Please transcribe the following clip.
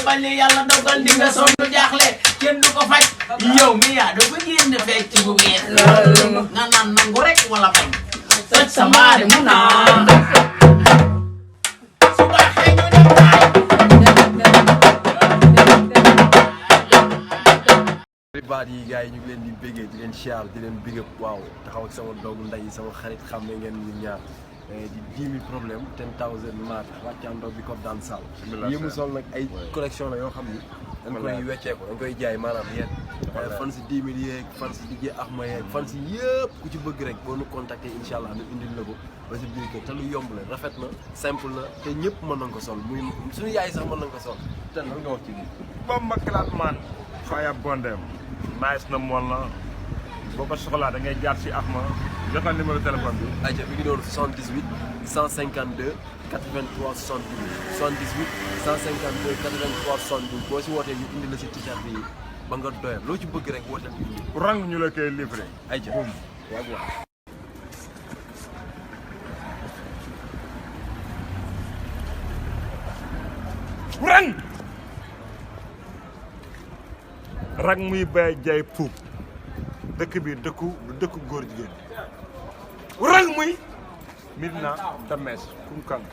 bañ li yàlla dogal di nga sonn jaaxle kenn du ko faj yow mi yaa dafa génn fecc bu bees nga naan nangu rek wala bañ toj sa maari mu naan su baaxee ñu dem taay baat yi gars yi ñu ngi leen di béggee di leen siyaar di leen big up waaw taxaw ak sama doomu ndey sama xarit xam ne ngeen ñu ñaar di 10 000 problème 10,000 maat wàccandoo bi ko daan sal yi mu sol nag ay collection la yoo xam ni dañ koy wecceeku dañ koy jaay maanaam yéen fan si 10 000 yeeg fan si DJ Axma yeeg fan si yëpp ku ci bëgg rek boo nu contacté incha allah ñu indil la ko ba si biir kër te lu yomb la rafet na simple na te ñëpp mën nañ ko sol muy suñu yaay sax mën nañ ko sol te lan nga wax ci biir mbalaxman faya bondem nice na mool na boo ko soxlaa da ngay jaar si Axma joxal numéro téléphone bi. ayca mi ngi doon 78 152 83 72 78 152 83 72 boo si wootee ñu indi la si t-shirt bi ba nga doyal loo ci bëgg rek wooteel bi indi. rang ñu la koy livré. ayca boum waaw waaw. rang. rang muy bay jaay puub dëkk bi dëkku góor jigéen rang muy Medina Dames Koungheul